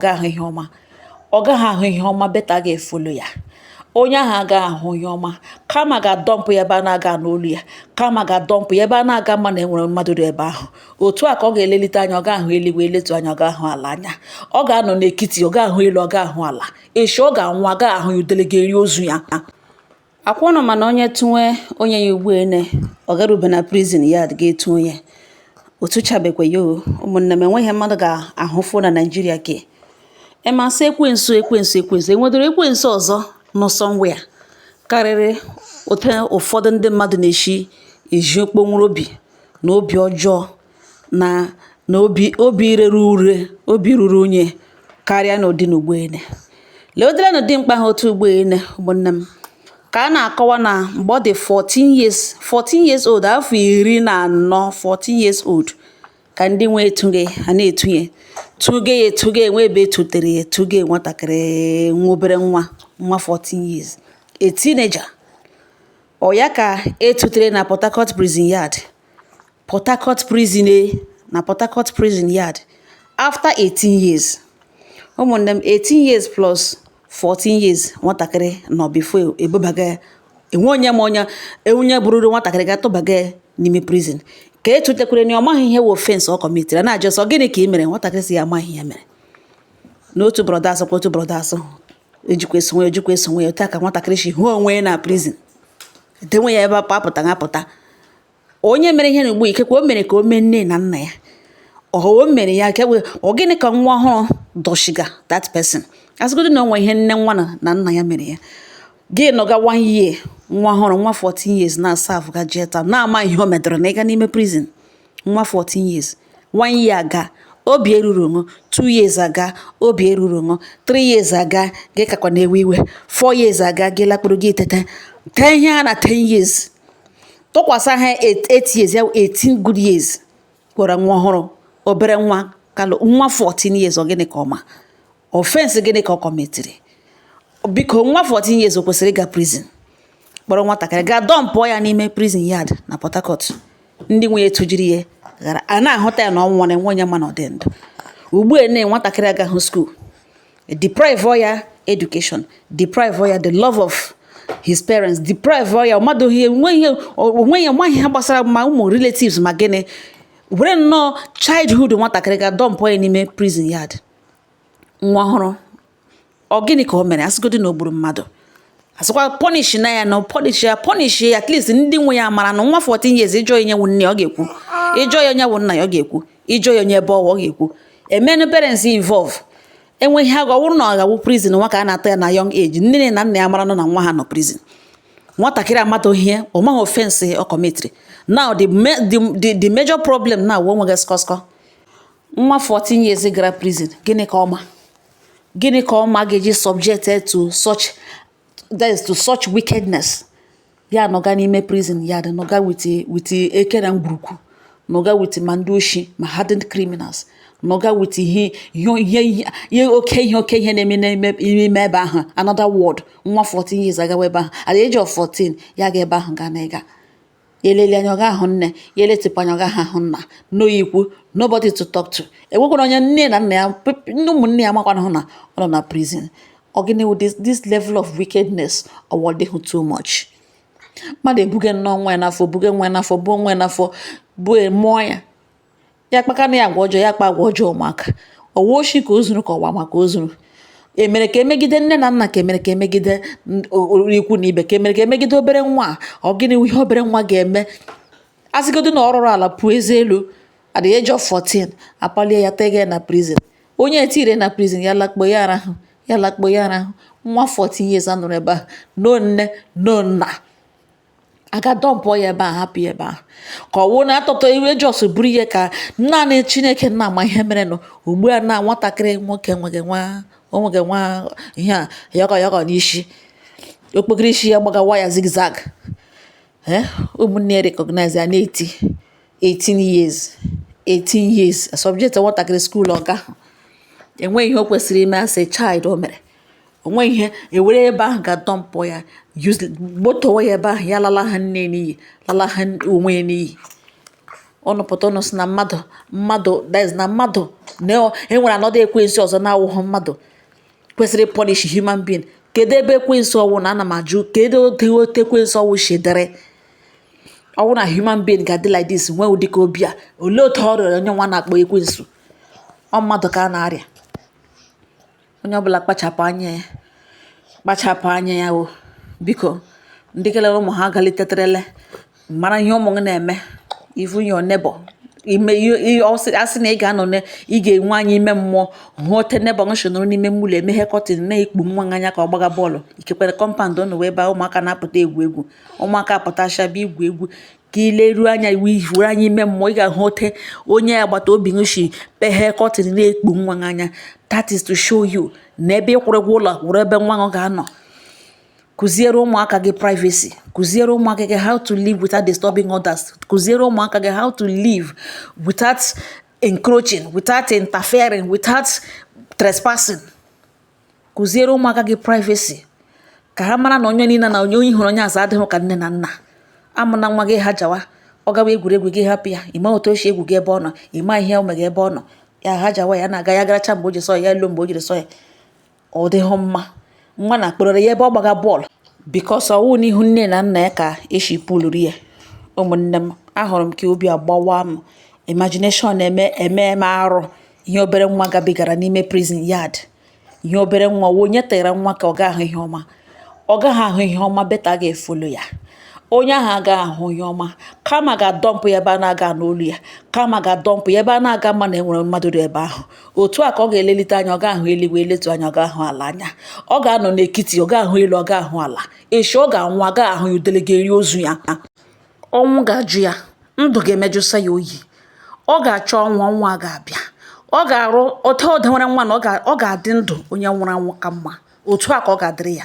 Gaghị ahụ ihe ọma, ọ gaghị ahụ ihe ọma. Better ga-efollow ya. Onye ahụ agaghị ahụ ihe ọma kama ga-adump ya ebe a na-aga n'olu ya, kama ga-adump ya ebe a na-aga mma na enwere mmadụ dị ebe ahụ. Otu a ka ọ ga-elelite anya, ọ ga-ahụ eluigwe, eletu anya, ọ ga-ahụ ala anya. Ọ ga-anọ n'ekiti, ọ ga-ahụ elu, ọ ga-ahụ ala. Echi ọ ga-anwụ, agaghị ahụ ya, udele ga-eri ozu ya. Akwa ụnụ mana onye tụnwe onye ya ugbu ene, ọ garube na prison yard ga-etu onye otuchabekwa ya o. Ụmụnne m, enweghị mmadụ ga-ahụfụ na Naijiria ke emasị ekwensu, ekwensu, ekwensu. Enwedoro ekwensu ọzọ nọ somewhere karịrị otu ụfọdụ ndị mmadụ na-esi eji okponwuru obi na obi ọjọọ na obi rere ure, obi ruru unyi karịa n'ụdị na ugboene. Leodere na dimkpa ha otu ugboene. Ụmụnne m, ka a na-akọwa na mgbe ọ dị 14 years, 14 years old, afọ 14, 14 years old, ka ndị nwe etuge ha na-etunye tụge ya etuge, enwe ebe etutere ya etuge nwatakịrị nwa, obere nwa, nwa 14 years, a teenager. Ọ ya ka etutere na Port Harcourt prison yard, Port Harcourt prison, na Port Harcourt prison yard after 18 years. Ụmụnne m, 18 years plus 14 years nwatakịrị nọ before ebubaga ya. Enwe onye ma onye bururu nwatakịrị ga-atụbaga ya n'ime prison ka etutekwere na ọ maghị ihe wụ offence ọ commitiri. Na-ajụ sọ, "Gịnị ka ị mere?" Nwatakịrị sị ya amaghị ihe mere. N'otu brother asịkwa, otu brother asị ejikwa eso nwe, ejikwa eso nwe ya. Otu a ka nwatakịrị si hụ onwe ya na prison, denwe ya ebe apụta apụta. Onye mere ihe na ugbu, ikekwe o mere ka o mee nne na nna ya, ọ o mere ya ka ọ gịnị ka nwa ọhụrụ dọshiga that person. Asịgodo na o nwe ihe nne nwa na nna ya mere ya, gị nọga one year, nwa ọhụrụ, nwa 14 years na serve ga jail term, na-ama ihe o medọrọ na ịga n'ime prison. Nwa 14 years, one year aga, obi eruru ṅụ. 2 years aga, obi eruru ṅụ. 3 years aga, gị kakwa na-ewe iwe. 4 years aga, gị lakpuru, gị tete tee ihe ha na 10 years, tụkwasị ha 8 years ya, 18 good years kwara nwa ọhụrụ, obere nwa kalụ nwa 14 years. Ọ gịnị ka ọ ma offence? Gịnị ka ọ commitiri? Biko, nwa 14 years o kwesịrị ịga prison? Kpọrọ nwatakịrị gaa dumpụọ ya n'ime prison yard na Port Harcourt. Ndị nwe ya tụjiri ya ghara a na-ahụta ya na ọ nwụrụ, enwe onye ma na ọ dị ndụ ugbu a. Na nwatakịrị agaghị school, deprive ya education, deprive ya the love of his parents, deprive ya mmadụ ihe onwe ihe onwe ya, nwaghị ihe gbasara ma ụmụ relatives ma gịnị. Were nnọọ childhood nwatakịrị ga dumpụọ ya n'ime prison yard. Nwa ọhụrụ, ọ gịnị ka o mere? Asịgodo na o gburu mmadụ, asịkwa punish na ya, na punish ya, punish ya. At least ndị nwe ya mara na nwa 14 years, ịjọ ya onye wụ nne ya, ọ ga-ekwu. Ịjọ ya onye wụ nna ya, ọ ga-ekwu. Ịjọ ya onye ebe ọwa, ọ ga-ekwu. Emenụ parents involve enweghị ha. Ọ bụrụ na ọ ga-awụ prison nwa ka a na-atọ ya na young age, nne na nna ya mara nọ na nwa ha nọ prison. Nwatakịrị amataghị ihe, ọ maghị offence ọ commitiri. Now the major problem now wụ onweghị skọskọ. Nwa 14 years gara prison, gịnị ka ọ ma? Gịnị ka ọ ma ga-eji subjected to such, that is, to such wickedness? Ya nọga n'ime prison ya dị, nọga with eke na ngwurukwu, nọga with ma ndị oshi ma hardened criminals, nọga with ihe oke ihe na-eme n'ime ebe ahụ, another world. Nwa 14 years agawa ebe ahụ at the age of 14, ya ga ebe ahụ ga na ịga elele anya, ọ ga-ahụ nne ya, eletịpụ anya, ọ gaghị ahụ nna, no ikwu, nobody to talk to. Enwekwana onye nne na nna ya, ndị ụmụnne ya makwana hụ na ọ nọ na prison. Ọ gịnị wụ this level of wickedness? Ọ dịghị too much? Mmadụ ebuge nnọọ nwa ya n'afọ, buge nwa ya n'afọ, buo nwa ya n'afọ, buo mụọ ya, ya kpakana ya agwa ọjọọ, ya kpa agwa ọjọọ. Ụmụaka ọwa oshi ka o zuru, ka ọwa maka o zuru, emere ka emegide nne na nna, ka emere ka emegide ikwu na ibe, ka emere ka emegide obere nwa a. Ọ gịnị ihe obere nwa ga-eme? Asịgodo na ọ rụrụ ala pụọ eze elu at the age of 14, apalie ya, tege ya na prison. Onye etire na prison, ya lakpo ya arahụ, ya lakpo ya arahụ. Nwa 14 years anọrọ ebe a, no nne, no nna, aga dumpụọ ya ebe a, hapụ ya ebe ahụ, ka ọ wụ na atọtọ iwe just buru ihe ka naanị Chineke nna ama ihe mere nụ. Ugbu a na nwatakịrị nwoke nweghị nwa, o nweghị nwa ihe a yọkọ yọkọ n'isi, okpokoro isi ya gbaga waya zigzag. Ụmụnne ya recognize ya na-eti 18 years, 18 years subject nwatakịrị school ọga enweghị ihe o kwesịrị ime as a child. O mere onwe ihe ewere ebe ahụ ga dumpụ ya, gbotowe ya ebe ahụ, ya lala ha nne n'iyi, lala ha onwe ya n'iyi. Ụnụ pụta, ụnụ sị na mmadụ mmadụ, that is na mmadụ na enwere another ekwensu ọzọ na-awụghị mmadụ kwesịrị punish human being. Kedu ebe ekwensu ọwụ na ana m ajụ, kedu otu ekwensu ọwụ si dịrị? Ọwụ na human being ga-adị like this, nwee ụdịka obi a, olee otu ọ rịọrọ onye nwa na-akpọ ekwensu? Ọ mmadụ ka a na-arịa. Onye ọbụla kpachapụ anya ya, kpachapụ anya ya o. Biko, ndị kelere ụmụ ha galiteterele mara ihe ụmụ gị na-eme. Even your neighbor ime asị na ị ga-anọ, ị ga-enwe anya ime mmụọ hụ ote neighbor gị nọrọ n'ime ụlọ emeghe curtain na-ekpu nwa gị anya ka ọ gbaga bọọlụ. Ikekwere compound ụnụ wee ebe ụmụaka na-apụta egwu egwu, ụmụaka apụtasịa bịa igwu egwu, ka ileruo anya were anya ime mmụọ, ị ga-ahụ ote onye agbata obi gị si peghee curtain na-ekpu nwa gị anya. That is to show you na ebe ịkwụrụ ụgwọ ụlọ were ebe nwa gị ga-anọ. Kụziere ụmụaka gị privacy, kụziere ụmụaka gị how to live without disturbing others, kụziere ụmụaka gị how to live without encroaching, without interfering, without trespassing. Kụziere ụmụaka gị privacy ka ha mara na onye niile na onye onye hụrụ onye azụ adịghị ka nne na nna. Amụna nwa gị ha jawa, ọ gawa egwuregwu, gị hapụ ya. Ịma otu o si egwu gị ebe ọ nọ, ịma ihe o mega ebe ọ nọ. Ya ha jawa, ya na-aga, ya garacha mgbe o ji sọ ya elu, mgbe o jiri sọ ya, ọ dịghị mma. Nwa na kpọrọ ya ebe ọ gbaga bọọlụ because ọwụ n'ihu nne na nna ya ka esi puluru ya. Ụmụnne m, ahụrụ m ka obi agbawa m, imagination eme eme m arụ ihe obere nwa gabigara n'ime prison yard. Ihe obere nwa wụ onye tere nwa ka ọ ga-ahụ ihe ọma, ọ gaghị ahụ ihe ọma. Better ga-efollow ya. Onye ahụ agaghị ahụ ihe ọma, kama ga-adump ya ebe a na-aga n'olu ya, kama ga-adump ya ebe a na-aga mma na enwere mmadụ dị ebe ahụ. Otu a ka ọ ga-elelite anya, ọ ga-ahụ eluigwe, eletu anya, ọ ga-ahụ ala anya, ọ ga-anọ n'ekiti, ọ ga-ahụ elu, ọ ga-ahụ ala. Echi ọ ga-anwụ, agaghị ahụ ya. Udele ga-eri ozu ya. Ọnwụ ga-ajụ ya, ndụ ga-emejụsa ya oyi. Ọ ga-achọ ọnwụ, ọnwụ a ga-abịa. Ọ ga-arụ otu o dewere nwa na ọ ga-adị ndụ. Onye nwụrụ anwụ ka mma. Otu a ka ọ ga-adịrị ya.